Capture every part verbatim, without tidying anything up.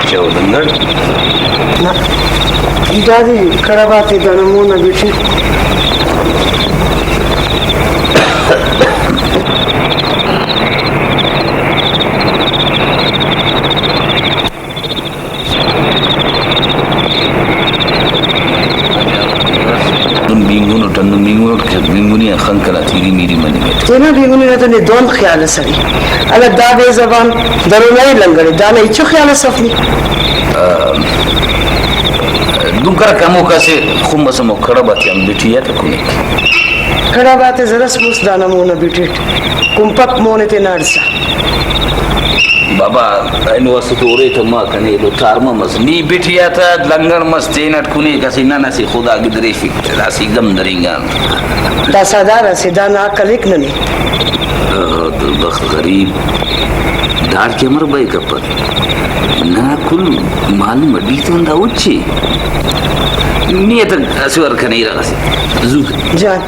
چاہو دنگڑ۔ نہ، ای دادے کڑب آتے دانا مون آ بیٹھے۔ دن بینگنٹ، ہندن بینگنٹ کہ بینگنی آن خنک ئنا تیری میری مننگ ء۔ تینا بینگنی نا تو نے دہن خیال ئس ارے۔ اگہ دا بے زبان درونہ ء لنگڑے، دانا ہچو خیال ئس اف نی۔ آ، دنکرہ کموک اسہ خم ئس ہمو کڑب آتے آن بٹیا تہ کنیک۔ کڑب آتے زرس مس دانا مون آ بٹیٹ۔ کنپک مون ء تینا اڑسا۔ بابا، اینو اسہ تو ارے تما کنے ایلو تارمہ مس۔ نی بٹیا تہ لنگڑ مس تینٹ کنیک اسہ نن اسہ خدا گدریفک تہ داسہ گم درینگان۔ دا سردار اسے، دا نا عقل ایک ننے۔ آ، بدبخت غریب، داڑکہ امر بئے کپک؟ ننا کل مال مڈی تون دا اچے۔ نی اتہ اسہ وار کنے ارغ اسے۔ زو۔ جان۔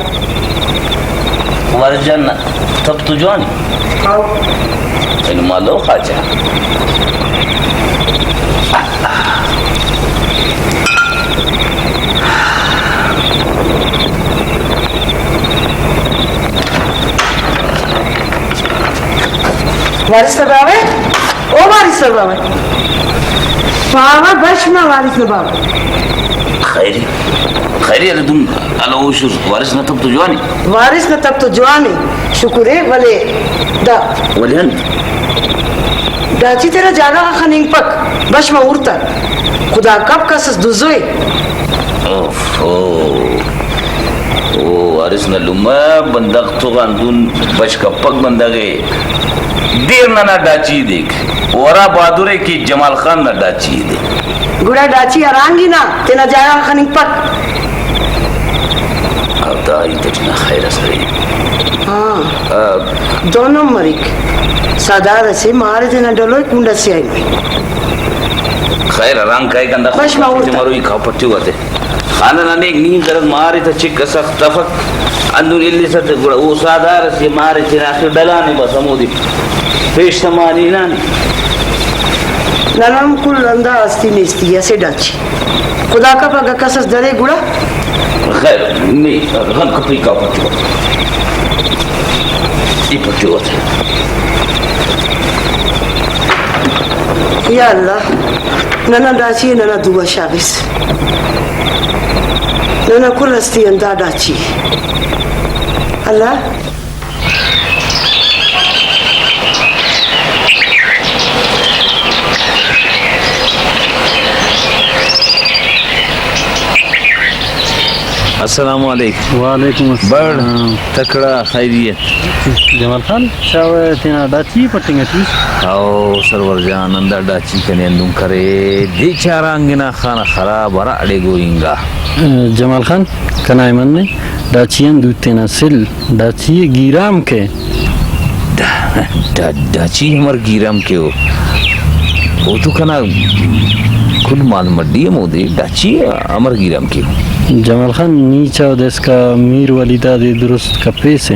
وارث جان نا تب تو جوان ء۔ ہاؤ۔ اینو مالو خواجہ۔ وارث نا باوہ، او وارث نا باوہ۔ باوہ بش نا وارث نا باوہ۔ خیری، خیری ارے دن ہلو ہوش اس، وارث نا تب تو جوان ء۔ وارث نا تب تو جوان ء، شکر ء، ولے دا۔ ولے انت؟ ڈاچی تینا جاگہ غا خننگپک، بش ما ہورتہ۔ خدا کپ کس اس دزو ء۔ اوف، او۔ او وارث نا لمہ بندغ تو غان دن بش کپک بندغ ء۔ دیر ننا ڈاچی دیک۔ او ہرا بہادر ء کہ جمال خان نا ڈاچی ء دے۔ گڑا ڈاچی ہرانگ ہنا تینا جاگہ غا خننگپک۔ او دا ہیت اٹی نا خیر اس ارے۔ ہاں۔ آ، دہن ہم مریک۔ سردار اسے مار تینا ڈلوئی کنڈ اسے آئی مئی۔ خیر، ہرانگ کائک ہندا بش ما ہورتا۔ مروئی کاو پٹیو آتے۔ خانہ نا نیک نیم زرد مار تا چک سخت تفک۔ ہندن السہ تہ گڑا او سردار اسے مار تینا آخر ڈلانے بس ہمودے پیش تمانے ہنانے۔ نن ہم کل ہندا ہستی نیستی اسے ڈاچی۔ خدا کپ اگہ کس اس درے گڑا؟ خیر، نی غم کپی کا پٹو۔ ای پٹو ات۔ یا اللہ، ننا ڈاچی ننا دعا شابس۔ ننا کل ہستی اندا ڈاچی۔ اللہ۔ السلام علیکم۔ وعلیکم السلام۔ بڑ تکڑا خیریت؟ جمال خان، چاوہ تینا ڈاچی پٹنگ اٹی؟ او سرور جان، ہندا ڈاچی کنے ہندن کرے، دے چارانگ نا خانہ خراب ہرا اڑے گوئنگا۔ جمال خان، کنا ایمن نے ڈاچی آن دو تینا سل۔ ڈاچی ء گیرام کے۔ ڈا-، ڈا-، ڈاچی امر گیرام کے او؟ او تو کنا کل مال مڈی ہمودے، ڈاچی امر گیرام کے او؟ جمال خان، نی چاہو داسکا میر ولی دادے درست کپیسے۔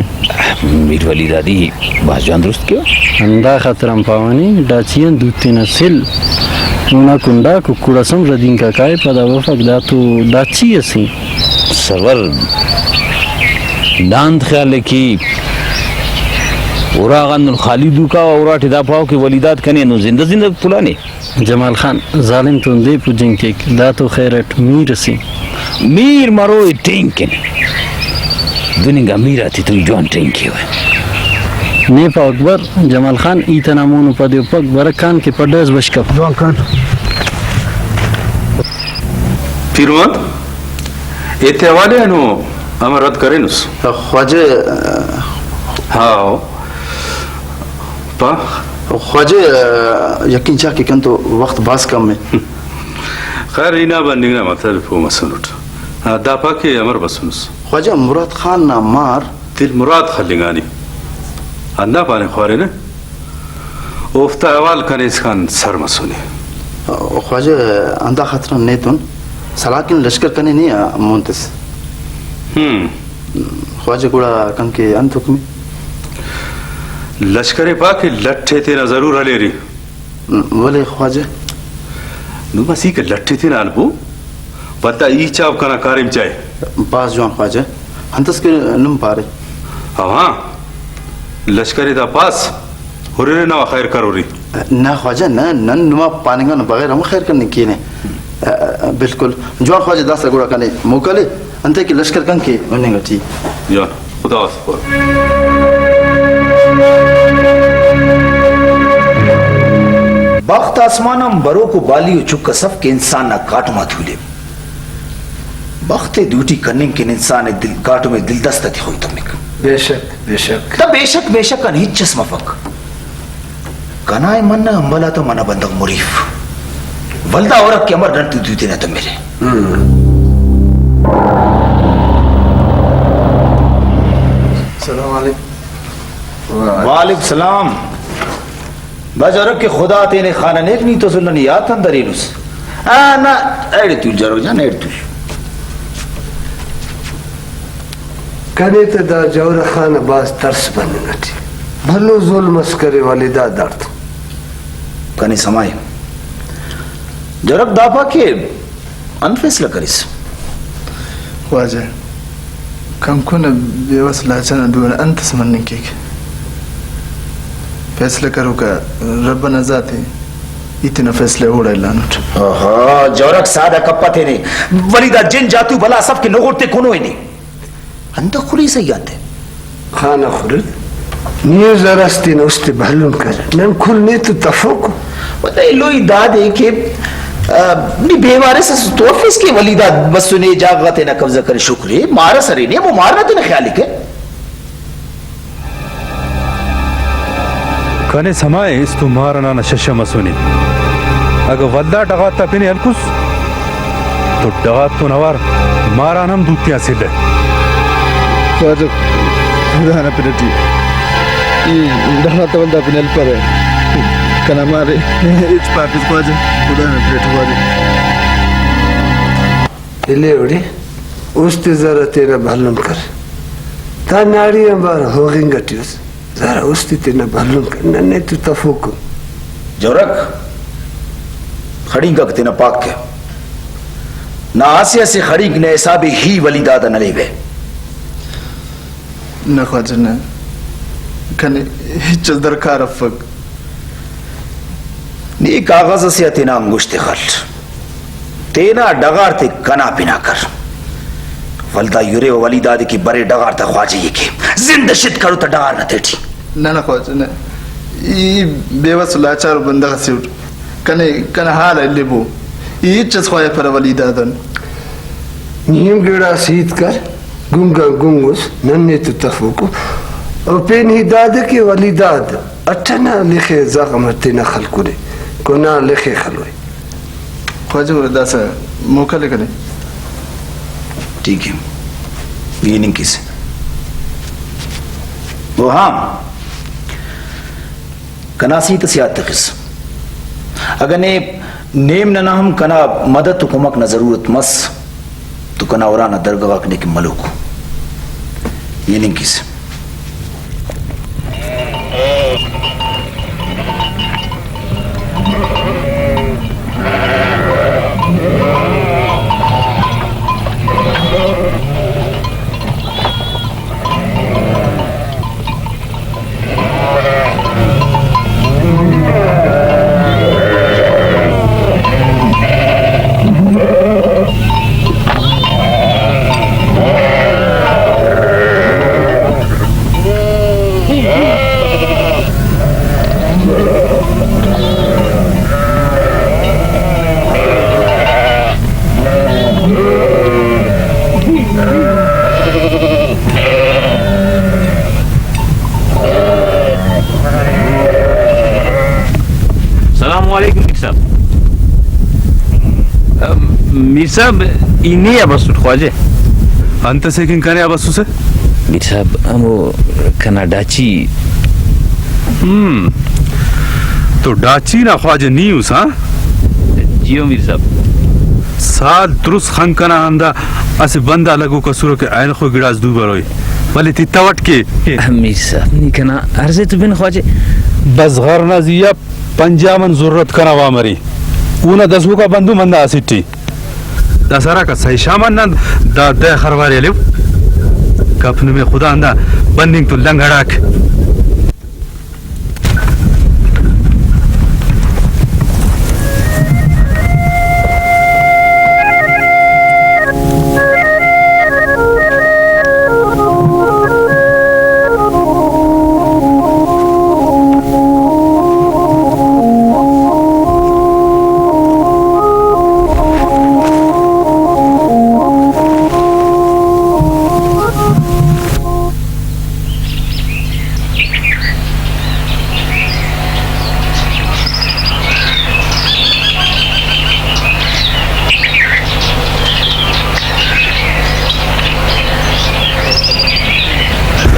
میر ولی دادی بھاز جوان درست کے او۔ ہندا خاطر آن پاوہ نے، ڈاچی آن دو تینا سل۔ اونا کنڈا ککڑ ئس ہم ردینگا کائے، پدا بفک دا تو ڈاچی ئسے۔ سرور، نا انت خیال ء کہ اراغا ہندن خالی دوکا و اراٹے دا پاو کہ ولیداد کنے ہندن زندہ زندہ پلانے؟ جمال خان، ظالم تون دے پجنگ کیک، دا تو خیر اٹ میر اسے۔ میر مروئے ٹینگ کن، دن انگا میر آتیتون جوان ٹینگ کیوہ۔ نے پاو اکبر، جمال خان ہیت ئنا مون و پدیو پک، برک کان کہ پڈہ ئس بش کپ۔ جوان کان۔ پیرمحمد، ایتے حوالے آن او امر رد کرینس؟ خواجہ۔ ہاؤ۔ پا۔ خواجہ، یقین چا کہ کن تو وخت بھاز کم ء۔ خیر، ای نا بننگ نا مطلب پہہ مسنٹ۔ آ، دا پا کہ امر بسنس؟ خواجہ، مراد خان نا مار۔ دل مراد خلنگانی۔ ہندا پاننگ خوارینہ۔ اوفتا حوال کنے اسکان سر مسنے۔ خواجہ، ہندا خاطران نیتون سلاہ کن لشکر کنے نی آ مون تس۔ ہم۔ خواجہ، گڑا کنکہ انت حکم ء؟ لشکر ء پا کہ لٹ ء تینا ضرور ہلیری۔ ولے خواجہ؟ نم اسیکہ لٹ ایتنہ البو، ولدا ای چاپ کنا کاریم چائے۔ بھاز جوان خواجہ، انتس کہ نم پارے؟ او ہاں، لشکر ءِ دا پاس، ہُررے نوا خیر کرورے۔ نہ خواجہ، نہ، نن نما پاننگ آن بغیر ہم خیر کننگ کینہ۔ بالکل۔ جوان خواجہ، داسہ گڑا کنے موکل ءِ، انتئے کہ لشکر کن کہ ہننگ ٹی۔ جوان، خدا حافظ۔ بخت آسمان آن بروک و بالی و چک اس اف کہ انسان نا کاٹم آ تولے۔ بخت ءِ دوٹی کننگ کن انسان ءِ دل، کاٹم ءِ دلدست آ تخوئی تمک۔ بے شک، بے شک۔ دا بے شک، بے شک آن ہچ اس مفک۔ کنا ءِ منہ امبل آتا منہ بندغ مریف۔ ولدا ہرک کہ امر نن تو دوئی تینا تمرے۔ السلام علیکم۔ وعلیکم السلام۔ بجرک کہ خدا تینے خانہ نیک، نی تو نن یات آن درینس۔ آ، نہ، ایڑے تول جرو جان، ایڑے تول۔ کنے تہ دا جورخ خان ءِ بھاز ترس بننگ اٹی۔ بھلو ظلم اس کرے ولی دا داڑتون۔ کنے سما ءِ۔ جورخ دا پا کہ انت فیصلہ کریس؟ خواجہ، کمکن ءِ بے وس لاچار نا دو انت اس مننگ کیک؟ فیصلہ کروک آ رب انا ذات ءِ، ای تینا فیصلہ ءِ اوڑا الانٹ۔ آہا، جورخ سادہ کپہ تینے۔ ولی دا جن جاتو بھلا اس اف کہ نغر تے کنو ءِ نے۔ انت خلیسہ ای آتے؟ خان آ خرد، نی و زرس تینا است ءِ بھلن کر۔ نن کل نے تو تفوک۔ ولدا ایلو ای دادے کہ، آ، نی بے وارث اس تو افس کہ ولی داد بسنے، جاگہ غا تینا قبضہ کرے، شکر ءِ، مار اس ارے نے، ہمو مار نا تینا خیال ءِ کہ۔ کنے سما ءِ، است و مار انا نا شش ءِ مسنے۔ اگہ ولدا ڈغار تا پن ءِ ہلکس، تو ڈغار تون اوار ماران ہم دوتیاں سلہ۔ خواجہ، خدا نا پن ٹی ای ڈغار تا ولدا پن ہلپرہ۔ کنا مارے ہچ پاکس خواجہ، خدا نا پن ٹی خواجہ۔ الیوڑے، است زر ءِ تینا بھلن کر۔ دا ناڑی آنبار ہوغنگ ٹی اس۔ زر است ءِ تینا بھلن کر، ننے تو تفوکن۔ جورک، خڑینکک تینا پاک کہ۔ نا اسہ اسہ خڑینک نا حساب ءِ ہی ولی داد آن ہلیوہ۔ نہ خواجہ نہ، کنے ہچ اس درکار افک۔ نی کاغذ اسے آ تینا انگشت ءِ خل۔ تینا ڈغار تے کنا پنا کر۔ ولدا یرے و ولی دادے کہ برے ڈغار تا خواجہ ءِ کہ زند شت کرو تا ڈغار نا تیٹی۔ نہ نہ خواجہ نہ، ای بے وس و لاچار بندغ اسے اٹ، کنے کنا حال ءِ الیبو، ای ہچ اس خواہپرہ ولی دادن۔ نیم گڑاس ہیت کر، گنگ آن گنگ اس، ننے تو تفوکو۔ او پین ہی دادے کہ ولی داد اٹ انا لخے زغم اٹ تینا خلکرے، گناہ لخے خلوئے۔ خواجہ گڑا داسہ موکل ءِ کنے۔ ٹھیک ہے، یہ ننگ کیسہ۔ او ہاں، کنا اسہ ہیت اسے یات تخس۔ اگہ نے نیم ننا ہم کنا مدد و کمک نا ضرورت مس تو کنا ارانا درگہ غاک نے کن ملوک۔ یہ ننگ کیسہ۔ السلام علیکم میر صاحب۔ ام، میر صاحب، ای نے آ بسٹ خواجہ؟ انت سے کن کنے آ بسوسہ؟ میر صاحب، ہمو کنا ڈاچی۔ ہم۔ تو ڈاچی نا خواجہ نی اس، ہاں؟ جیو میر صاحب۔ سال درست خنک ئنا ہندا اسہ بند آ لگوک اسرہ کہ اینخو گڑاس دو بروئے، ولے تتوٹ کہ۔ میر صاحب، نی کنا عرض ءِ تو بن خواجہ۔ بس غر نا زی آ پنجا من ضرورت کنا وا مرے۔ اونا دسوکا بندو مندا اسٹ ٹی۔ داسہ ہراکا سہی شام آن نن دا دہ خروارے ہلیو۔ گپ نمے خدا ہندا بننگ تو لنگڑاک۔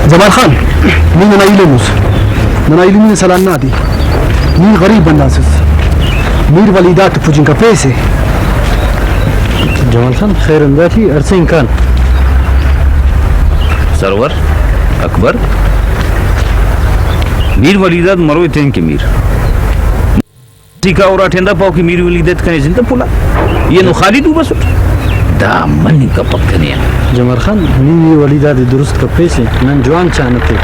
جمال خان، نی ننا ایلم اس، ننا ایلمی نا سلام نا دی۔ نی غریب بندغ اس، میر ولیداد پجنگ کپیسے۔ جمال خان، خیر اندا ٹی ہڑسینگ کان۔ سرور اکبر، میر ولیداد مروئے تین کہ میر۔ ٹھیکا اراٹے ہندا پاو کہ میر ولیداد کنے زندہ پھلا۔ یہ نو خالی دو بسٹ۔ دا مننگ کپک کنے آ۔ جمال خان، نی میر ولیداد درست کپیسے، نن جوان چانہ تے۔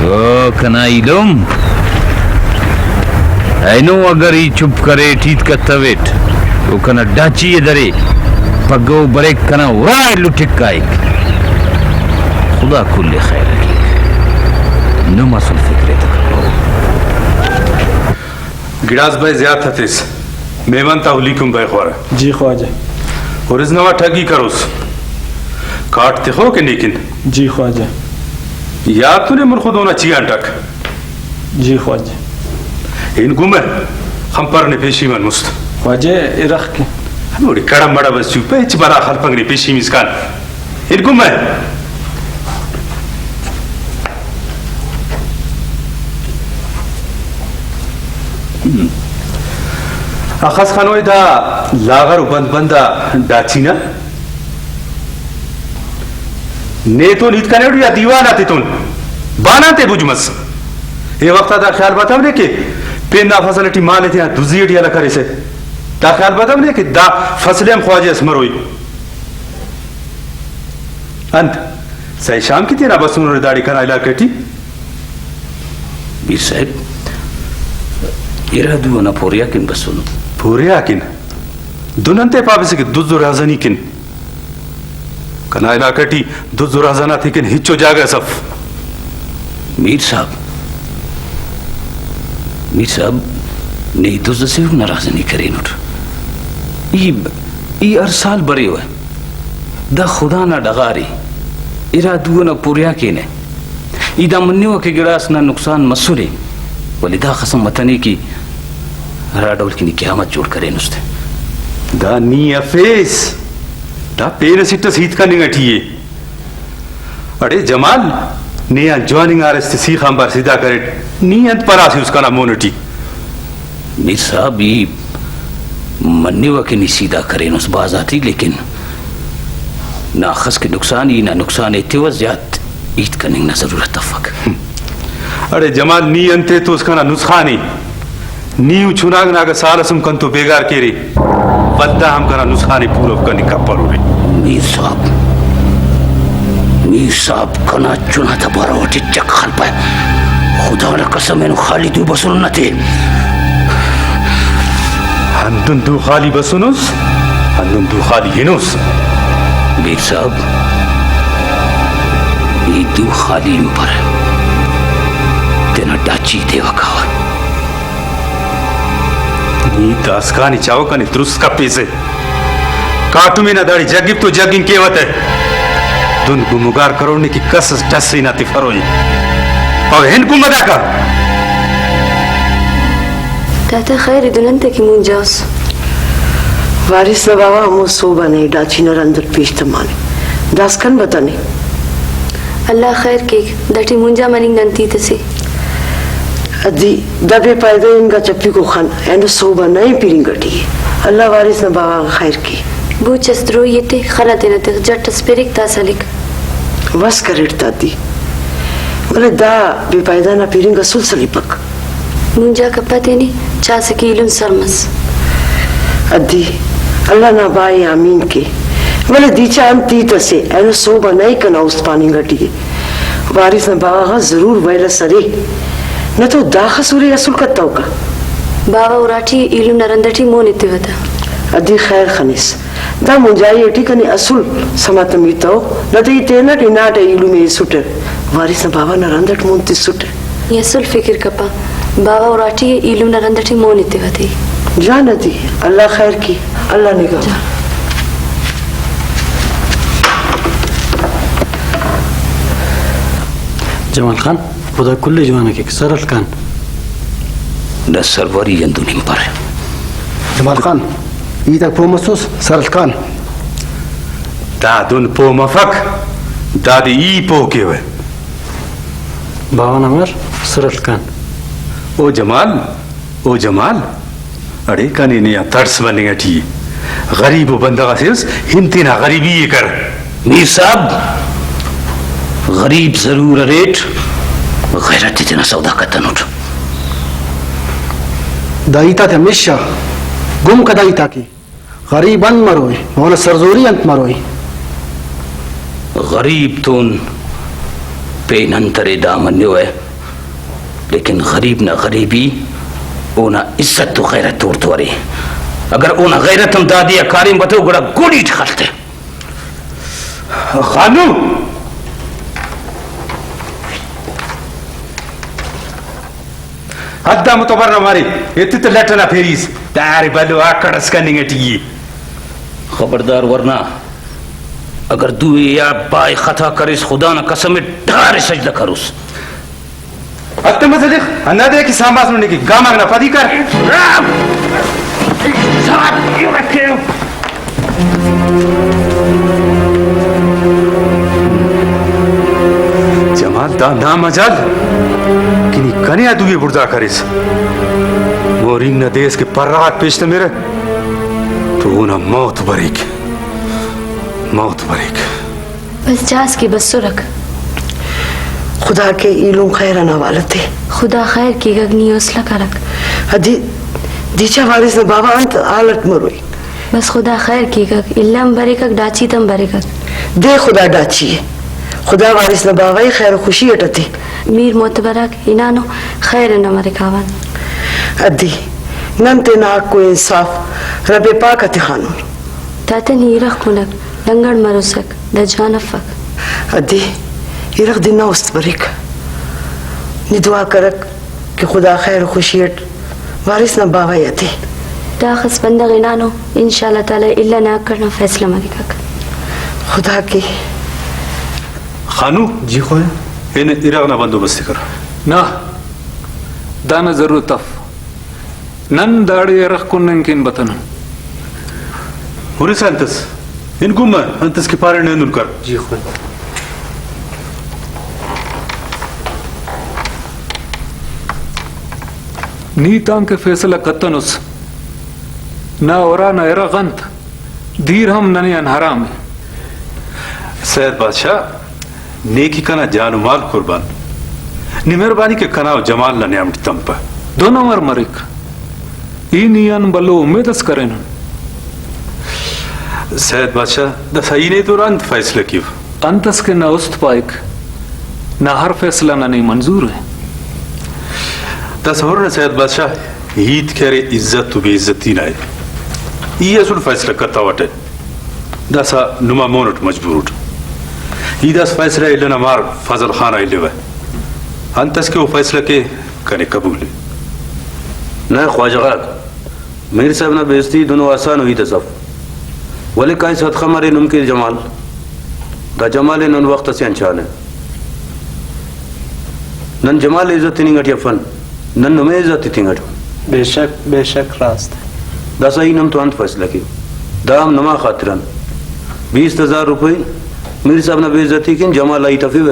او کنا ایلم، اینو اگر ای چپ کریٹ، ہیت کتویٹ، او کنا ڈاچی ء درے، پگہ او بریک کنا ارا ایلو ٹک کائک۔ خدا کل ء خیر ء کیک۔ نم اسل فکر ء تہ کپرو۔ گڑاس بئے زیات ہتس، مہمان تا اولیکم بئے خوارہ۔ جی خواجہ۔ ہرز نوا ٹھگی کروس۔ کاٹ تخو کہ نیکن۔ جی خواجہ۔ یار تو نے من خود اونا چیان ٹک۔ جی خواجہ۔ ہن گمہ خمپر نے پیشی من مست۔ خواجہ ارخ کے۔ ہموڑے کڑم مڑا بس چوپہ ہچ بلا خلپنگ نے پیشی مسکان۔ ہن گمہ۔ اخس خنوئی دا لاغر و بند بند آ ڈاچی نا۔ نیتون ہیت کنیٹ یا دیوان آتیتون بانان تے بج مس۔ اے وخت آ دا خیال بتونے کہ پین نا فصل ٹی مال تینا دزی ٹی ہلک کریسہ۔ دا خیال بتونے کہ دا فصل ہم خواجہ اس مروئی۔ انت سئے شام کہ تینا بسونرے داڑے کنا علاقہ ٹی؟ میر صاحب، ارا دو ئنا پوریا کن بسونو۔ پوریا کن؟ دن انتے پابسہ کہ دز و راہزنی کن؟ کنا علاقہ ٹی دز و راہزن آتے کن ہچو جاگہ اس اف۔ میر صاحب، میر صاحب، نی دز ئسے ہم نا راہزنی کرینٹ۔ ای، ای ہر سال بریوہ۔ دا خدا نا ڈغارے، ارا دو ئنا پوریا کینہ۔ ای دا منوہ کہ گڑاس نا نقصان مسنے، ولے دا قسم متنے کہ ہرا ڈول کہ نی قیامت جوڑ کرینس تہ۔ دا نی ہرفیس، دا پین اسٹ ئس ہیت کننگ ٹی ء۔ اڑے جمال، نے آن جوان انگار اس تہ سیخ آنبار سیدھا کریٹ، نی انت پراسے اس کنا مون ٹی؟ میر صاحب، ای منوہ کہ نی سیدھا کرینس بھاز آتے، لیکن نا اخس کہ نقصان ای، نا نقصان ایتیوہ، زیات ہیت کننگ نا ضرورت افک۔ اڑے جمال، نی انتے توس کنا نسخان ء؟ نی و چناک نا اگہ سال اس ہم کنتو بیگار کیرے، ولدا ہم کنا نسخان ء پورو کننگ کپرورے۔ میر صاحب، میر صاحب، کنا چنا تا بارو ٹی چک خلپہ۔ خدا نا قسم اینو خالی دو بسن نتے۔ ہندن دو خالی بسنس، ہندن دو خالی ہنس۔ میر صاحب، ای دو خالی ہم پر، تینا ڈاچی تیوہ کاوہ۔ نی داسکان ء چاوہ کنے درست کپیسہ۔ کاٹم ء نا داڑے جگپ تو جگنگ کیوہ تہ۔ دن گمگار کرور نے کہ کس اس ڈس ء نا تفروئی۔ او ہن گمہ داکا۔ داتا خیر ای دن انتئے کہ مونجا اس؟ وارث نا باوہ ہمو سہب آ نے ڈاچی نا رند اٹ پیش تمانے۔ داسکان بتنے۔ اللہ خیر کیک، داٹی مونجا مننگ نن تیت اسے۔ ادی، دا بے پائدہ انگا چپیکو خن، اینو سہب آ نئے پیرنگ اٹی ء۔ اللہ وارث نا باوہ غا خیر کے۔ بوچ اس دروئی اٹے، خن آ تینا تخ، جٹ اس پرک تا سلک۔ بس کریٹ تا دی۔ ولے دا بے پائدہ نا پیرنگ اسل سلیپک۔ مونجا کپہ تینے، چاسہ کہ ایلم سر مس۔ ادی، اللہ نا بائے آمین کے۔ ولے دیچا انت ہیت اسے، اینو سہب آ نئے کنا است پاننگ ٹی ءِ۔ وارث نا باوہ غا ضرور ویل اس ارے۔ نہ تو داخس ارے اسل کتوکا۔ باوہ اراٹی ایلم نا رند ٹی مون ایتیوہ تہ۔ ادی خیر خنس۔ دا مونجائی ٹی کنے اسل سما تمیتو، نہ تہ ای تینٹ ہناٹہ ایلم ءِ ایسٹہ، وارث نا باوہ نا رند اٹ مون تسٹہ۔ نی اسل فکر کپہ، باوہ اراٹی ایلم نا رند ٹی مون ایتیوہ تے۔ جان ادی، اللہ خیر کی، اللہ نگہ۔ جان۔ جمال خان، خدا کل ءِ جوان ءِ کیک، سر ہلکان۔ نہ سروری ہندن ہنپر۔ جمال خان، ہیت آک پہہ مسوس، سر ہلکان۔ دا دن پہہ مفک، دادے ای پہہ کیوہ۔ باوہ نا مار، سر ہلکان۔ او جمال، او جمال، اڑے کنے نے آ تڑس مننگ ٹی ءِ۔ غریب ءُ بندغ اسے اس، ہن تینا غریبی ءِ کر۔ میر صاحب، غریب ضرور اریٹ، غیرت تے تینا سودا کتنٹ۔ دا ہیت آتے ہمیشہ گم کدا ہیت آ کے۔ غریب انت مروئے، اونا سرزوری انت مروئے؟ غریب تون پین انت ارے دا منوہ، لیکن غریب نا غریبی اونا عزت و غیرت اوڑتو ارے۔ اگر اونا غیرت ہم دادے آ کاریم بتو گڑا گولی ٹی خل تے۔ خانو! حد آ متبر نا مارے، ایتے تہ لٹ ئنا پھیریس، دارے بھلو آکڑ ئس کننگ ٹی ءِ۔ خبردار ورنا، اگر دو ءِ یا با ءِ خطا کریس، خدا نا قسم ءِ ڈغار ءِ سجدہ کروس۔ حد تہ مزہ دخ، ہندادے کہ سانباس ننے کہ گاماک نا پدی کر۔ جمال، دا نا مجال کہ نی کنے آ دوئے بڑزا کریس۔ مورینگ نا دے اس کہ پرغاک پیش تمرہ تو اونا موت بریک، موت بریک۔ بس جاس کہ بسرک۔ خدا کے ایلم خیر انا حوالہ تے۔ خدا خیر کیگک، نی حوصلہ کرک۔ ادی، دیچا وارث نا باوہ انت حالٹ مروئی۔ بس خدا خیر کیگک، الم بریکک، ڈاچی تم بریکک۔ دے خدا ڈاچی ءِ۔ خدا وارث نا باوہ ءِ خیر و خوشی اٹ اتے۔ میر معتبر آک ہنانو، خیر انا مرے کاوان۔ ادی، نن تینا حق و انصاف رب پاک آ تخانن۔ دادے نی ارغ کنگ، لنگڑ مروسک، دا جان افک۔ ادی، ارغ دن نا است بریک۔ نی دعا کرک کہ خدا خیر و خوشی اٹ وارث نا باوہ ءِ تے۔ داخس بندغ ہنانو، انشاءاللہ تعالی الہ نا حق اٹ نا فیصلہ مریکک۔ خدا کے۔ خانو۔ جی خواجہ۔ ہن ارغ نا بندوبست کر۔ نہ، دانا ضرورت اف۔ نن داڑے ارغ کننگ کن بتنن۔ ہُرسا انتس؟ ہن گم مہ، انتس کہ پارینہ ہندن کر۔ جی خواجہ۔ نی تانکہ فیصلہ کتنس، نا اُرا نا ارغ انت، دیر ہم ننے آن حرام ءِ۔ سید بادشاہ، نے کہ کنا جان و مال قربان۔ نی مہربانی کہ کنا و جمال نا نیام ٹی تمپہ۔ دن امر مریک؟ ای نی آن بھلو امید اس کرینن۔ سید بادشاہ، داسہ ای نے تو انت فیصلہ کیو؟ انت اس کہ نا است پائک، نا ہر فیصلہ ننے منظور ءِ۔ داسہ ہُر نا سید بادشاہ، ہیت کہ ارے عزت و بے عزتی نا ءِ۔ ای اسل فیصلہ کتوٹہ۔ داسہ نما مون اٹ مجبور اٹ۔ ای داسہ فیصلہ ایلو نا مار فضل خان آ ایلوہ۔ انت اس کہ او فیصلہ کے، کنے قبول ءِ۔ نہ خواجہ غاک، میر صاحب نا بے عزتی دنو آسانو ہیت اس اف۔ ولے کائس ہتخہ مرے نم کہ جمال۔ دا جمال ءِ نن وخت اسے آن چانہ۔ نن جمال ءِ عزت تننگ اٹی افن، نن نمے عزت تننگ اٹ۔ بے شک، بے شک راست۔ داسہ ای نم تو انت فیصلہ کیو؟ دا ہم نما خاطران۔ بیست ہزار روپئی میر صاحب نا بے عزتی کن جمال آ ہیت افیوہ۔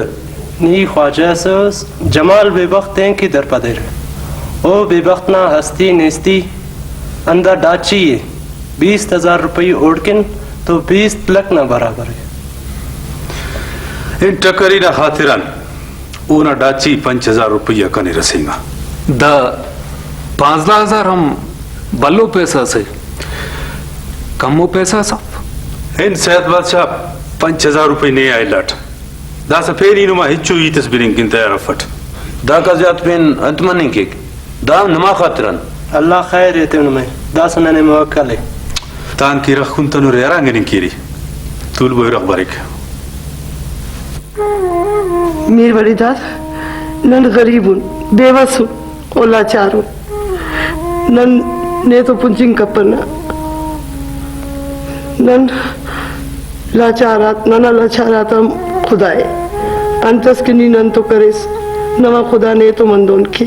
نی خواجہ ئسے اس، جمال بے بخت تینکہ درپدیرہ۔ او بے بخت نا ہستی نیستی ہندا ڈاچی ءِ۔ بیست ہزار روپئی اوڑکن تو بیست لکھ نا برابر ءِ۔ ہن ٹکری نا خاطران اونا ڈاچی پنچ ہزار روپئی آ کنے رسینگا۔ دا پانزدہ ہزار ہم بھلو پیسہ اسے، کمو پیسہ اس اف۔ ہند صحت بادشاہ، پنچ ہزار روپئی نے آ الاٹ۔ داسہ پین ای نما ہچو ہیت اس بننگ کن تیار افٹ۔ داکا زیات پین انت مننگ کیک؟ دا ہم نما خاطر ان۔ اللہ خیر ایتو نمے، داسہ ننے موکل ءِ۔ تانکہ رخ کنتنورے ہرانگ ہننگ کیری۔ تولبو ارغ بریک۔ میر ولی داد، نن غریب ان، بے وس ان، او لاچار ان۔ نن نے تو پنچنگ کپنہ۔ نن لاچار آت، ننا لاچار آتا ہم خدا ءِ۔ انت اس کہ نی نن تو کریس، نما خدا نے تو مندون کے۔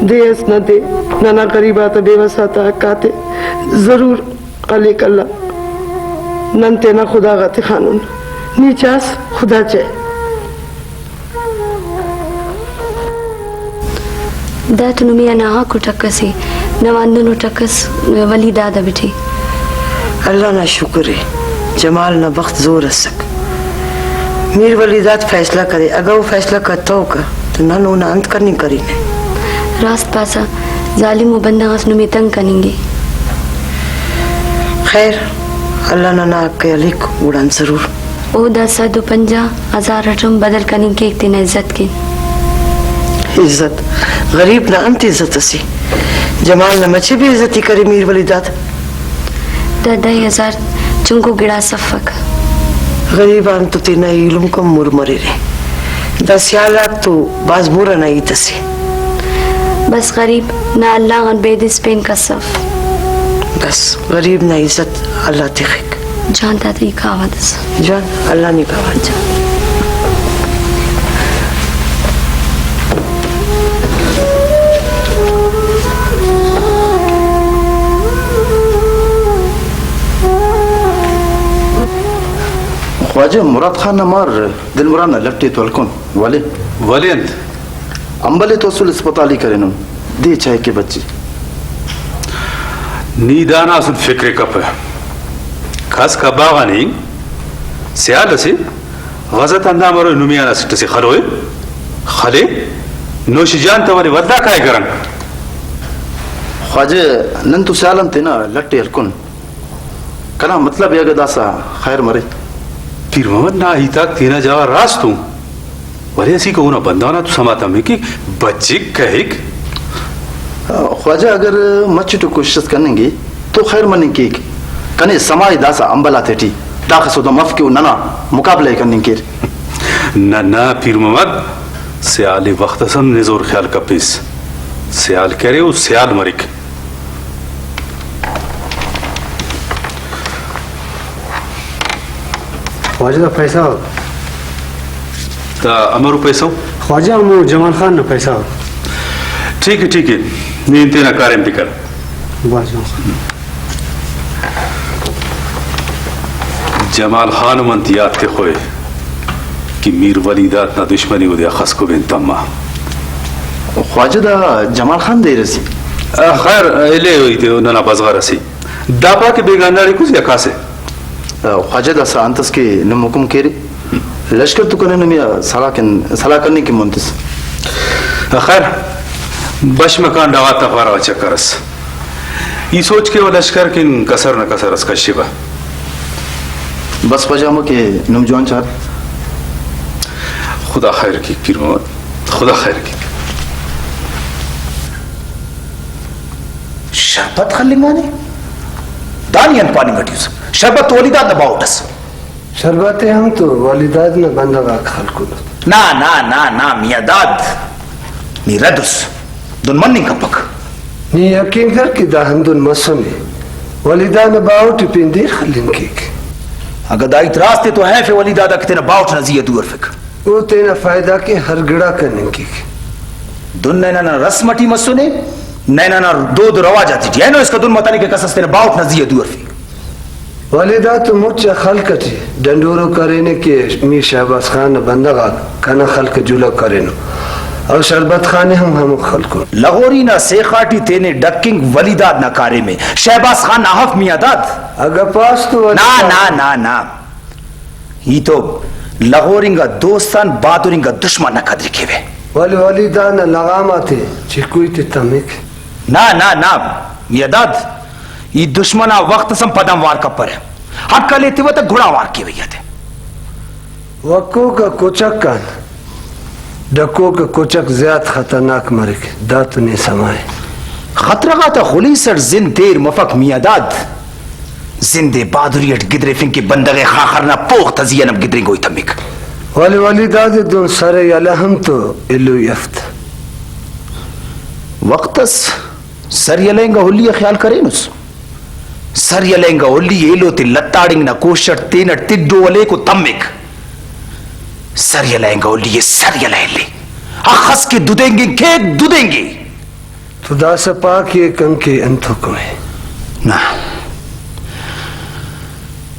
دے اس نہ دے، ننا غریب آتا بے وس آتا حق آتے ضرور ہلیک اللہ۔ نن تینا خدا غا تخانن۔ نی چاس خدا چائے۔ دا تو نمے آ ناحق و ٹک ئسے، نوا ہندنو ٹک ئس ولی داد آ بٹے۔ اللہ نا شکر ءِ، جمال نا بخت زور ئسک۔ میر ولی داد فیصلہ کرے، اگہ او فیصلہ کتوکہ تو نن اونا انت کننگ کرینہ؟ راست پاسہ، ظالم و بندغ اس نمے تنگ کننگ ءِ۔ خیر، اللہ ننا حق ءِ ہلیک، گڑا انت ضرور۔ او دا سد و پنجاہ ہزار اٹ ہم بدل کننگ کیک تینا عزت کن۔ عزت؟ غریب نا انت عزت اسے؟ جمال نا مچے بے عزتی کرے میر ولی داد۔ دا دہ ہزار چنکو گڑاس افک۔ غریب آن تو تینا ایلم کم مر مریرے۔ دا سیال آک تو بھاز مر ئنا ہیت اسے۔ بس غریب نا اللہ غان بیدس پین کس اف۔ بس غریب نا عزت اللہ تخک۔ جان دادا ای کاوہ دس۔ جان، اللہ نی کاوہ۔ جان۔ خواجہ مراد خان نا مار دل مراد نا لٹ ءِ تو ہلکن، ولے؟ ولے انت؟ امبل ءِ تو اسل ہسپتال ءِ کرینن، دے چائے کہ بچے۔ نی دانا اسل فکر ءِ کپہ۔ کس کبا غا نے سیال اسے غزہ تا ہندا مرو نمے آن اسٹ اسے خلوئے۔ خلے نوش جان تا ولے ولدا کائے گرنگ۔ خواجہ نن تو سیال آن تینا لٹ ءِ ہلکن۔ کنا مطلب ءِ اگہ داسہ خیر مرے۔ پیر محمد نا ہیتاک تینا جاگہ راست ءُ، ولے اسیکہ اونا بندغ نا تو سما تمک کہ بچک کہک۔ خواجہ اگر مچٹ ءُ کوشست کننگ ءِ تو خیر مننگ کیک، کنے سما ءِ داسہ امبل آتیٹی داخہ سودا مف کہ او ننا مقابلہ ءِ کننگ کیر۔ نہ نہ پیر محمد، سیال ءِ وخت اس ہم نزور خیال کپیس، سیال کرے او سیال مریک۔ خواجہ دا پیسہ۔ دا امرو پیسہ؟ خواجہ ہمو جمال خان نا پیسہ۔ ٹھیک ہے، ٹھیک ہے، نی تینا کاریم تے کر۔ بس جمال خان۔ جمال خان ہم انت یات تخوئے کہ میر ولی داد نا دشمنی اودے اخس کبین تما۔ خواجہ دا جمال خان دیر اسی۔ آ، خیر، ایلے ہوئی تے ننا بزغر اسی۔ دا پا کہ بیگانداری کس یا کاسے۔ آ، خواجہ داسہ انت اس کہ نم حکم کیرے۔ لشکر تو کنے نمے آ سلاہ کن، سلاہ کننگ کن مون تس۔ آ، خیر، بش مکان ڈغار تا پارہ غا چکر اس۔ ای سوچ کیوہ لشکر کن کسر نہ کسر اس کشبہ۔ بس پجامہ کہ نم جوان چار۔ خدا خیر کیک پیر محمد، خدا خیر کیک۔ شربت خلنگانے؟ دانی انت پاننگ اٹی اس؟ شربت تو ولی داد نا باہوٹ اس۔ شربت ءِ ہم تو ولی داد نا بندغ آک خلکونو۔ نا، نا، نا، نا، میاں داد، نی رد اس۔ دن مننگ کپک۔ نی یقین کر کہ دا ہندن مسنے۔ ولی داد نا باہوٹ ءِ پین دیر خلنگ کیک۔ اگہ دا ہیت راست ءِ تو حیف ءِ ولی داد آ کہ تینا باہوٹ نا زی آ دو ہرفک۔ او تینا فائدہ کے ہر گڑا کننگ کیک۔ دن نئے ننا رسم اٹی مسنے، نئے ننا دود و رواج آتیٹی اینو اسکا دن متنے کہ کس اس تینا باہوٹ نا زی آ دو ہرفے۔ ولے دا تو مچ آ خلق اٹی ڈنڈورو کرینے کہ میر شہباز خان نا بندغ آک کنا خلق جلہو کرینو، او شربت خان ہم ہمو خلکو۔ لغوری نا سیخا ٹی تینے ڈکنگ ولی داد نا کاریم ءِ، شہباز خان نا اف میاں داد۔ اگہ پاس تو ولی نا، داد۔ نا، نا، نا۔ ای تو لغور انگا دوست آن بہادر انگا دشمن نا قدر کیوہ۔ ولے ولی داد نا لغام آتے چکوئی تے تمک۔ نا، نا، نا، میاں داد، ای دشمن آ وخت اس ہم پدم وار کپرہ۔ حق ہلے تیوہ تہ گڑا وار کیوہ ای آتے۔ وکوک آ کچک آن ڈکوک آ کچک زیات خطرناک مریک، دا تو نے سما ءِ۔ خطرہ غاتا خلیس اٹ زند دیر مفک میاں داد۔ زند ءِ بہادری اٹ گدریفنگ کہ بندغ ءِ خاخر نا پوخ تا زی آن ہم گدرینگوئی تمک۔ ولے ولی دادے دہن سر یلہ ہم تو ایلوئی افت۔ وخت اس سر یلہ انگا ہلی ءِ خیال کرینس۔ سر یلہ انگا ہلی ایلو تے لتاڑنگ نا کوشش اٹ تینٹ تڈو ہلیک و تمک۔ سر یلہ انگا ہلی ءِ سر یلہ ہلی۔ اخس کہ ددینگنگ کیک، ددینگے۔ تو داسہ پا کہ کن کہ انت حکم ءِ؟ نہ۔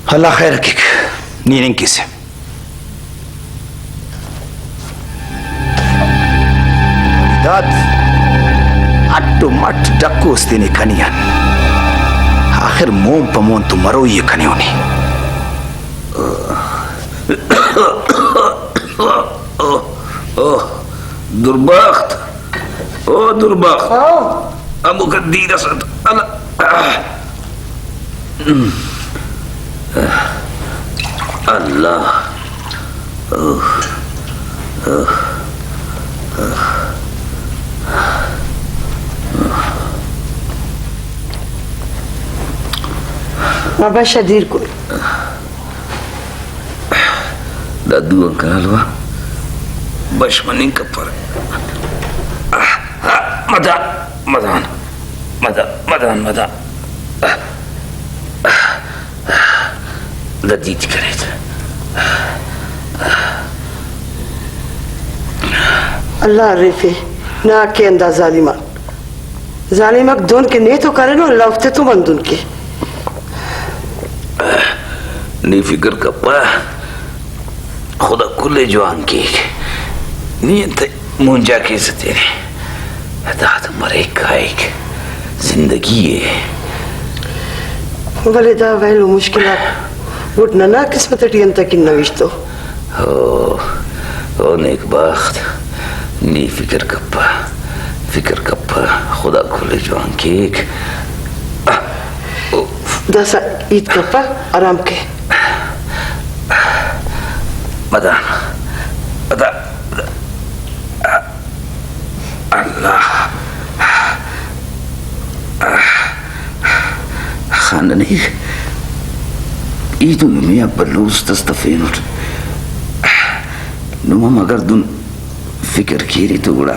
اللہ خیر کیک، نی ہننگ کیسہ۔ داد اٹ و مٹ ڈکوس تینے کنے آن۔ آخر مون پہ مون تو مروئی ءِ کنے ہونی۔ اوہ، اوہ، دربخت، او دربخت۔ ہاں۔ امو کن دیر اسد۔ اللہ۔ اللہ۔ اوہ، اوہ، اوہ۔ بابا شدیر کن۔ دا دو آن کالوا بش مننگ کپرہ۔ مدان، مدان، مدان، مدان، مدان۔ دا دیت کریت۔ اللہ ہرفے، نا کہ اندا ظالمان۔ ظالمک دن کہ نیتو کرینو، اللہ اوفتے تو بندن کے۔ نی فکر کپہ، خدا کل ءِ جوان کیک۔ نی انت مونجا کیسہ تینے؟ داد مریک کائک، زندگی ءِ۔ ولے دا ویل و مشکلات گڈ ننا قسمت ٹی انتکن نوشتو۔ او، او نیک بخت، نی فکر کپہ، فکر کپہ، خدا کل ءِ جوان کیک۔ داسہ ہیت کپہ، آرام کے۔ مدان، مدان، مدان۔ اللہ۔ خان ننیک، ای تو نمے آ بلوچ دست تفینٹ۔ نم ہم اگر دن فکر کیرے تو گڑا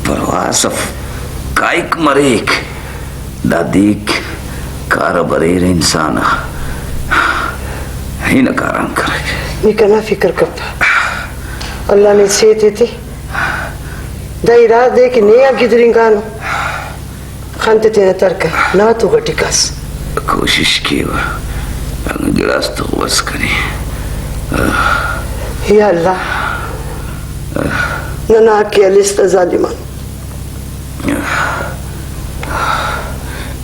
پرواہ اس اف، کائک مریک۔ دا دیک کارہ بریرہ انسان آ، ہنک آرام کرک۔ نی کنا فکر کپ، اللہ نے صحت ایتے۔ دا ارا دے کہ نے آ گدرینگانو۔ خن تے تینا ترک نا تو غٹی کس۔ کوشش کیوہ، انگہ گڑاس تو بس کنے۔ یا اللہ، ننا حق ءِ ہلیس تہ ظالمان۔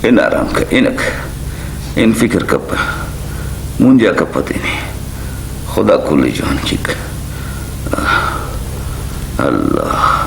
ہن آرام کر، ہنک، ہن فکر کپہ، مونجا کپہ تینے، خدا کل ءِ جوان کیک۔ اللہ۔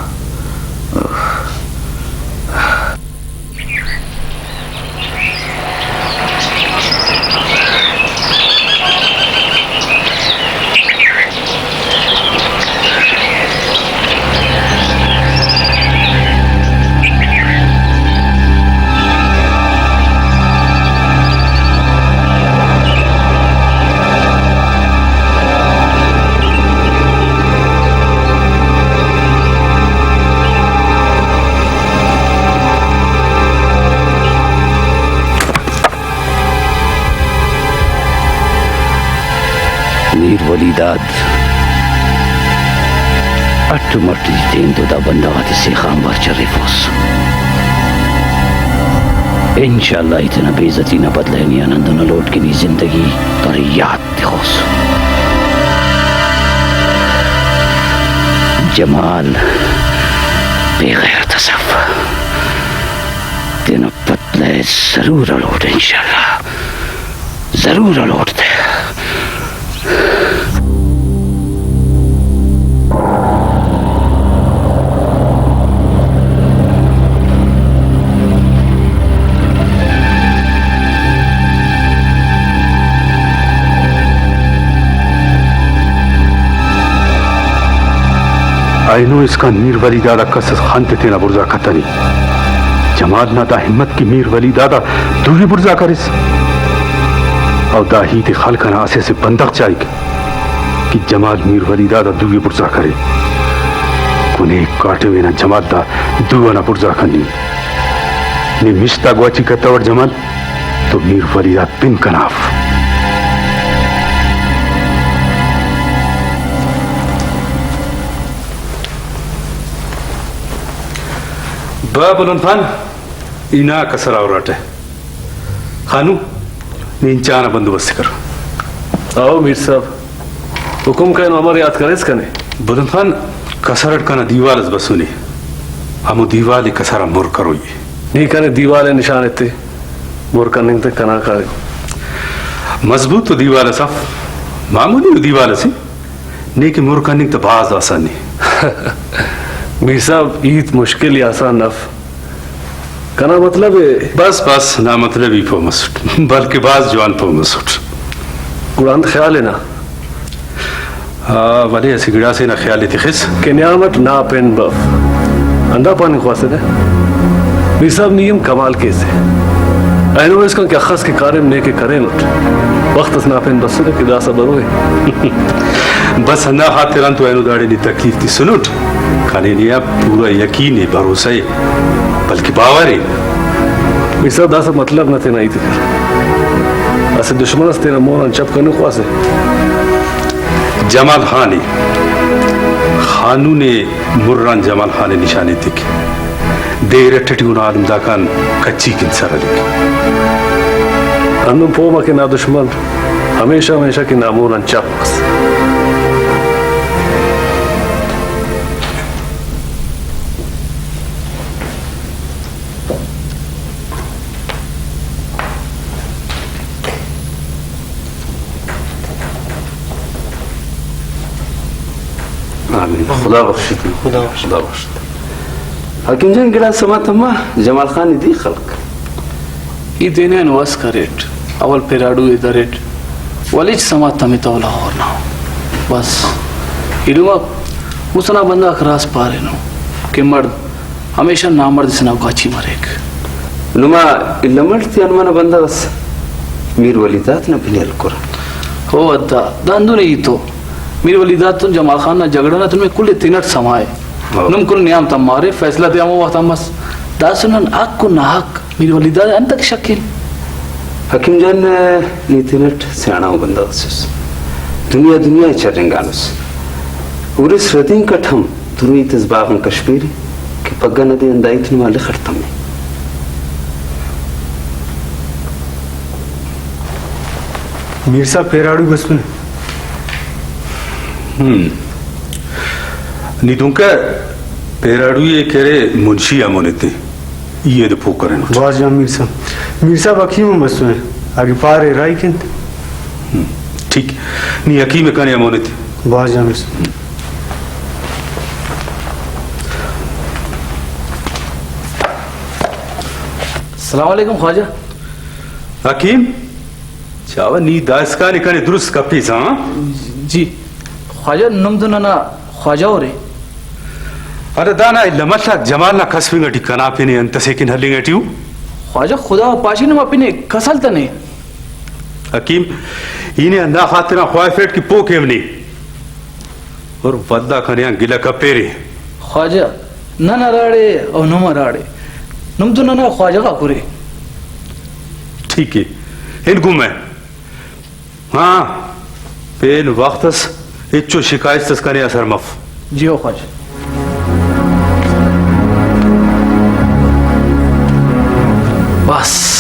میر ولی داد، اٹ مٹ ای تین تو دا بندغ آتے سیخ آنبار چریفوس۔ انشاءاللہ ای تینا بے عزتی نا بدلہ ءِ نی آن ہندن لوٹ کہ نی زندگی پر یات تخوس۔ جمال بے غیرت اس اف، تینا بدلہ ءِ ضرور ہلوٹ انشاءاللہ، ضرور ہلوٹ تے۔ اینو اسکان میر ولی داد آ کس اس خن تے تینا بڑزا کتنے۔ جمال نا دا ہمت کہ میر ولی داد آ دوئی بڑزا کریس۔ او دا ہیت ءِ خلق انا اسہ اسہ بندغ چائک کہ جمال میر ولی داد آ دوئی بڑزا کرے۔ کنے کاٹوے نا جمال دا دو انا بڑزا کننگ۔ نے مش تا گواچی کتوٹ جمال۔ تو میر ولی داد پن کنا اف۔ با بلند خان، ای نا کسر آ اراٹہ۔ خانو، نی انچانا بندوبست کر۔ او میر صاحب، حکم کرینو، امر یات کریس کنے؟ بلند خان، کسر اٹ کنا دیوال اس بسنے، ہمو دیوال ءِ کسر آ مر کروئی ءِ۔ نی کنے دیوال ءِ نشان ایتے، مر کننگ تے کنا کاریم۔ مضبوط تو دیوال اس اف، معمولی ءُ دیوال اسے، نے کہ مر کننگ تے بھاز آسان ءِ۔ میر صاحب، ہیت مشکل یا آسان اف، کنا مطلب ءِ۔ بس بس، نا مطلبی پہہ مسٹ، بلکہ بھاز جوان پہہ مسٹ۔ گڑا انت خیال ءِ نا؟ آ، ولے اسہ گڑاسے نا خیال ءِ تخس۔ کہ نیام اٹ نا پن بف۔ ہندا پاننگ خواسہ تہ؟ میر صاحب، نی ہم کمال کیسہ۔ اینو اسکان کہ اخس کہ کاریم نے کہ کرینٹ، وخت اس نا پن بسنے کہ داسہ بروئے۔ بس ہندا خاطران تو اینو داڑے نی تکلیف تسنٹ۔ کنے نی آ پورا یقین ءِ، بھروسہ ءِ، بلکہ باور ءِ۔ میر صاحب، داسہ مطلب نا تینا ہیت ءِ کر۔ اسہ دشمن اس تینا مون آن چپ کننگ خواسہ۔ جمال خان ءِ، خانو نے مران جمال خان ءِ نشان ایتک۔ دے ارٹھ ٹی اونا عالم داکان کچی کن سر ہلیک۔ ہندن پہہ مہ کہ نا دشمن ہمیشہ ہمیشہ کہ نا مون آن چپ مس۔ آمین۔ خدا بخشی تینا۔ خدا بخشی۔ خدا بخشی تینا۔ حکیم جان، گڑاس سما تما، جمال خان ءِ دے خلک۔ ای تینے آن وس کریٹ، اول پیراڈو ءِ دریٹ، ولے ہچ سما تمتو لاہور نا۔ بس ایلم آک مسنا بندغ آک راست پارینو کہ مرد ہمیشہ نامرد سے نا گواچی مریک۔ نما الم اٹ تیان منہ بندغ اس میر ولی داد نا پن ءِ ہلکرہ۔ ہو حتی، دا ہندن ءِ ہیت ءِ۔ میر ولی داد تون جمال خان نا جھگڑہ نا تون نمے کل ءِ تینٹ سما ءِ۔ ہو۔ نم کل نیام تمارے، فیصلہ تے ہمو وخت آ مس۔ داسہ نن حق و ناحق میر ولی داد ءِ انتکہ شکین؟ حکیم جان، نی تینٹ سیانڑا ءُ بندغ اسے اس۔ دنیا دنیا ءِ چرینگانس۔ ارس ردینک اٹ ہم دروئی تس باغ آن کش پیرے کہ پگہ نا دے آن دا ہیت نما لخ اٹ تمے۔ میر صاحب، پیراڈوئی بسنے۔ ہم۔ نی دنکہ پیراڈوئی ءِ کہ ارے منشی آ مون ایتے۔ ای ایدے پوہ کرینٹ۔ بھاز جوان میر صاحب۔ میر صاحب، حکیم ہم بسنے، اگہ پارے راہی کن تے۔ ہم، ٹھیک۔ نی حکیم ءِ کنے آ مون ایتے۔ بھاز جوان میر صاحب۔ السلام علیکم خواجہ۔ حکیم، چاوہ نی دائسکان ءِ کنے درست کپیسہ، ہاں؟ جی۔ خواجہ، نم تو ننا خواجہ اُرے۔ ارے دانا الم اٹ جمال نا کسفنگ ٹی کنا پن ءِ انت اسے کن ہلنگ ٹی ءُ؟ خواجہ، خدا پاشی نما پن ءِ کس ہلتنے۔ حکیم، ای نے ہندا خاطر آن خواہفیٹ کہ پوہ کیو نے، اور ولدا کنے آن گلہ کپیرے۔ خواجہ، نن ہراڑے او نم ہراڑے، نم تو ننا خواجہ غاک اُرے۔ ٹھیک ءِ، ہن گم ءِ۔ ہاں، پین وخت اس ہچو شکایت اس کنے آ سر مف۔ جی ہو خواجہ۔ بس،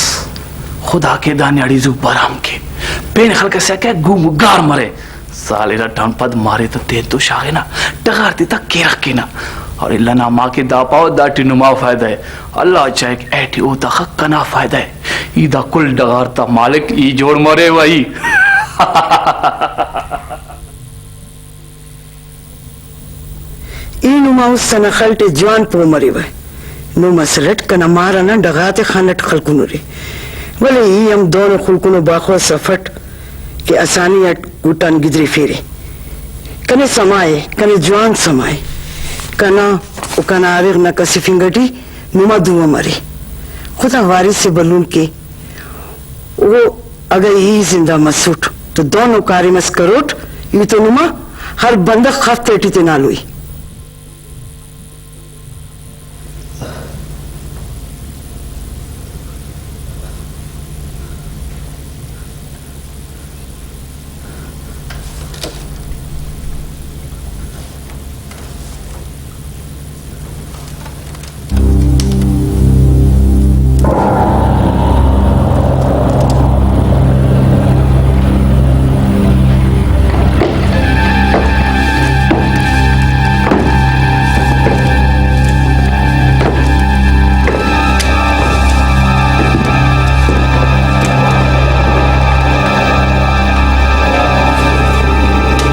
خدا کے دا نیاڑی زو برام کے۔ پین خلق اسے کہ گم گار مرے۔ سال ارٹان پد مارے تہ تین تو شاغنہ، ڈغار تے تا کیرغ کینہ۔ اور اللہ نا ما کے دا پاوہ، دا ٹی نما فائدہ ءِ۔ اللہ چاہک اے ٹی اوتاخہ کنا فائدہ ءِ۔ ای دا کل ڈغار تا مالک ای جوڑ مرے و ای۔ ای نما است انا خل ٹی جوان پہہ مریوہ۔ نم اسل اٹ کنا مار انا ڈغار تے خن اٹ خلکنرے۔ ولے ای ہم دونو خلکنو باخو اس افٹ کہ اسانی اٹ گٹ آن گدریفیرے۔ کنے سما ءِ، کنے جوان سما ءِ۔ کنا و کنا آریغ نا کسفنگ ٹی نما دو ء مرے۔ خدا وارث ء بھلن کے۔ او اگہ ای زندہ مسٹ تو دہنو کاریم اس کروٹ، ای تو نما ہر بندغ خف تیٹی تینا ہلوئی۔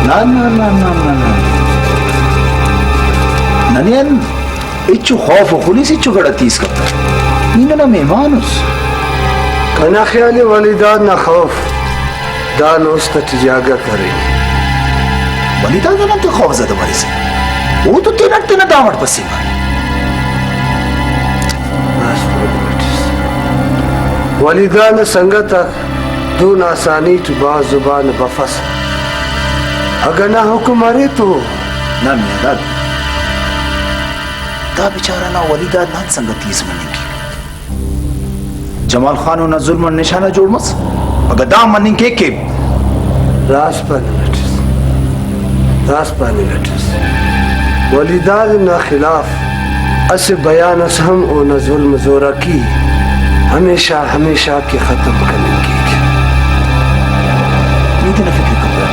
نہ، نہ، نہ، نہ، نہ، نہ۔ ننے ان ہچو خوف و خلیس ہچو گڑا تیس کپہ۔ نی ننا مہمان اس۔ کنا خیال ء ولیداد نا خوف دان است اٹی جاگہ کرینے۔ ولیداد آن انتئے خوف زدہ مریسہ؟ او تو تینٹ تینا دامٹ پسنگا۔ ولیداد نا سنگت آک دہن آسانی ٹی بھاز زبان بفسہ۔ اگہ نا حکم ارے تو۔ نا میاں داد، دا بیچارہ نا ولیداد نا انت سنگتی اس مننگ کیک؟ جمال خان اونا ظلم آن نشانہ جوڑ مس۔ اگہ دا مننگ کیک کہ۔ راست پاننگ اٹس، راست پاننگ اٹس۔ ولیداد نا خلاف اسہ بیان اس ہم اونا ظلم زوراکی ہمیشہ، ہمیشہ کہ ختم کننگ کیک۔ نی تینا فکر کپرہ،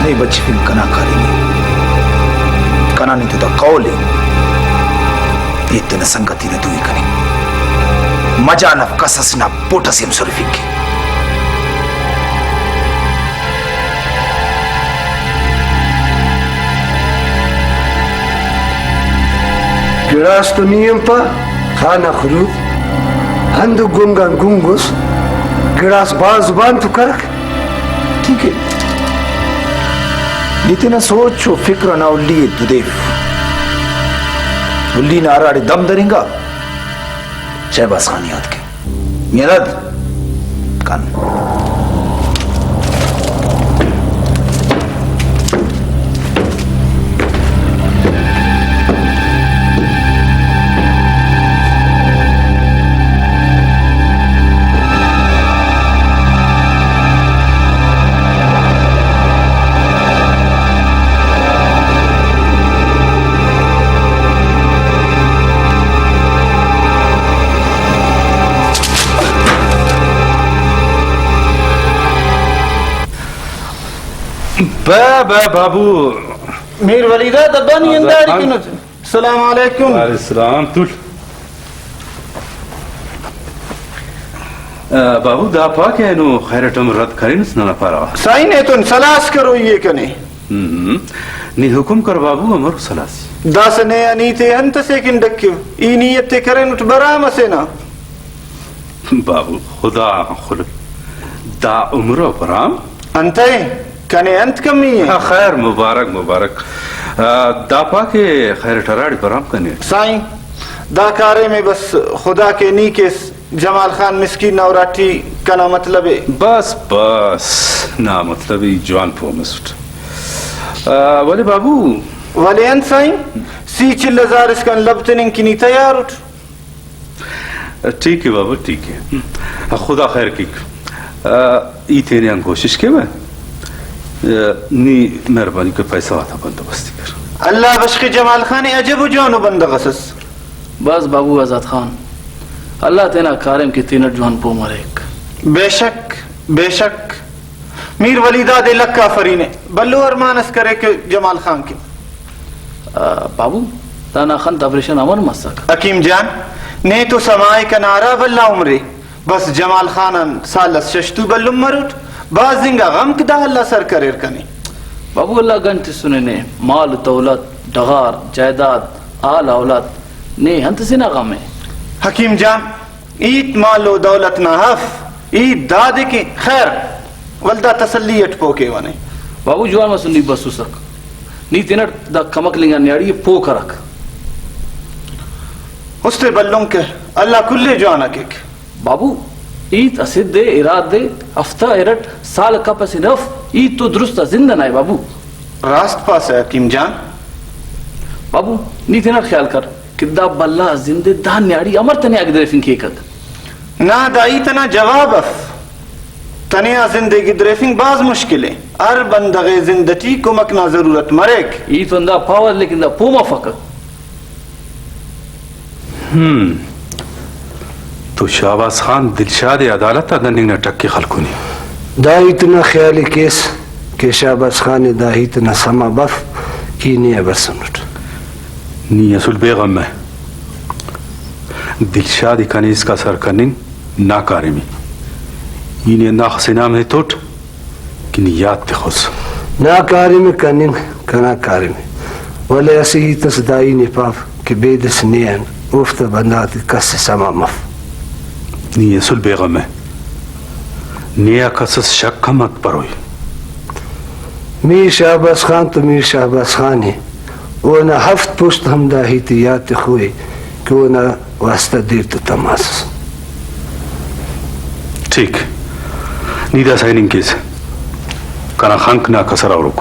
نئے بچفنگ کنا کاریم ء، کنا نی تو دا قول ء۔ ای تینا سنگتی نا دوئی کنے۔ مجال اف کس اس نا پوٹ اسے ہم سرفک۔ گڑاس تو نی ہم پا، خانہ خلود، ہندن گنگ آن گنگ اس، گڑاس بھاز زبان تو کرک۔ ٹھیک ء، نی تینا سوچ و فکر انا ہلی ء دودیف۔ ہلی نا ہراڑے دم درینگا، شہباز خان یاد کے۔ میراد کن۔ بہ بہ بابو۔ میر ولیداد ابا نی آزاد انداڑی خان۔ کنٹ۔ السلام علیکم۔ وعلیکم السلام۔ تول۔ آ، بابو، دا پاک اینو خیرٹ ہم رد کرینس ننا پارہ غا۔ سائیں، نیتون سلاہ اس کروئی ء کنے۔ ہم۔ نی حکم کر بابو، امر سلاہ اس؟ داسہ نے آ نی تے انت اسے کن ڈکیو؟ ای نیت تے کرینٹ برام اسے نا۔ بابو، خدا آن خلک، دا عمر و برام۔ انتئے؟ کنے انت کمی ء؟ ہاں، خیر، مبارک، مبارک۔ آ، دا پا کہ خیر اٹ ہراڑے برام کنے۔ سائیں، دا کاریم ء بس خدا کے نی کیس، جمال خان مسکین نا اراٹی کنا مطلب ء۔ بس، بس، نا مطلب ء جوان پہہ مسٹ۔ آ، ولے بابو۔ ولے انت سائیں، سی چل ہزار اسکان لب تننگ کہ نی تیار اٹ۔ ٹھیک ہے بابا، ٹھیک ہے۔ خدا خیر کیک۔ آ، ای تینے آن کوشش کیوہ۔ آ، نی مہربانی کر پیسہ غاتا بندوبست ء کر۔ اللہ بشخے جمال خان عجب و جوانو بندغ اس ئس۔ بس بابو آزاد خان، اللہ تینا کاریم کہ تینٹ جوان پہہ مریک۔ بے شک، بے شک۔ میر ولی داد ء لکھ آفرین ء، بھلو ارمان اس کریکہ جمال خان کن۔ آ، بابو، دانا خن تے آپریشن امر مسکہ؟ حکیم جان، نے تو سما ء کنا ہرا بھلا عمر ء، بس جمال خان آن سال اس شش تو بھلن مروٹ، بھاز انگا غمک دا اللہ سر کریر کنے۔ بابو، اللہ گنج تسنے نے، مال دولت، ڈغار، جائیداد، آل اولاد، نے انت سے نا غم ء؟ حکیم جان، ہیت مال و دولت نا اف، ہیت دادے کہ خیر، ولدا تسلی اٹ پہہ کیوہ نے۔ بابو جوان مسن نی بسوسک۔ نی تینٹ دا کمک لنگا نیاڑی ءِ پوہ کرک۔ است ءِ بھلن کہ اللہ کل ءِ جوان ءَ کیک۔ بابو، ہیت اسہ دے، ارا دے، ہفتہ ارٹ، سال کپسہ نہ اف، ہیت تو درست آ زند ئنا ءِ بابو۔ راست پاسہ حکیم جان۔ بابو، نی تینا خیال کر کہ دا بھلا زند ءِ دا نیاڑی امر تنیا گدریفنگ کیکک؟ نا، دا ہیت ئنا جواب اف۔ تنیا زند ءِ گدریفنگ بھاز مشکل ءِ۔ ہر بندغ ءِ زند ٹی کمک نا ضرورت مریک۔ ہیت ہندا پاوہ لیکن دا پوہ مفک۔ ہم۔ تو شہباز خان دلشاد ءِ عدالت آ دننگ نا ٹک ءِ خلکنے۔ دا ہیت نا خیال ءِ کیس کہ شہباز خان ءِ دا ہیت نا سما بف کہ ای نے آ بسنٹ۔ نی اسل بے غم ءِ۔ دلشاد ءِ کنے اسکا سر کننگ نا کاریم ءِ۔ ای نے ہنداخس انعام ایتوٹ کہ نی یات تخوس۔ نا کاریم ءِ کننگ کنا کاریم ءِ، ولے اسہ ہیت اس دا ای نے پاو کہ بیدس نے آن اوفتا بندغ آتے کس ءِ سما مف۔ نی اسل بے غم ءِ، نے آ کس اس شک ہم مت پروئی۔ میر شہباز خان تو میر شہباز خان ءِ، اونا ہفت پشت ہم دا ہیت ءِ یات تخوئی کہ اونا واسطہ دیر تو تماس اس۔ ٹھیک، نی داسہ ہننگ کیس، کنا خنک نا کسر آ ہروک۔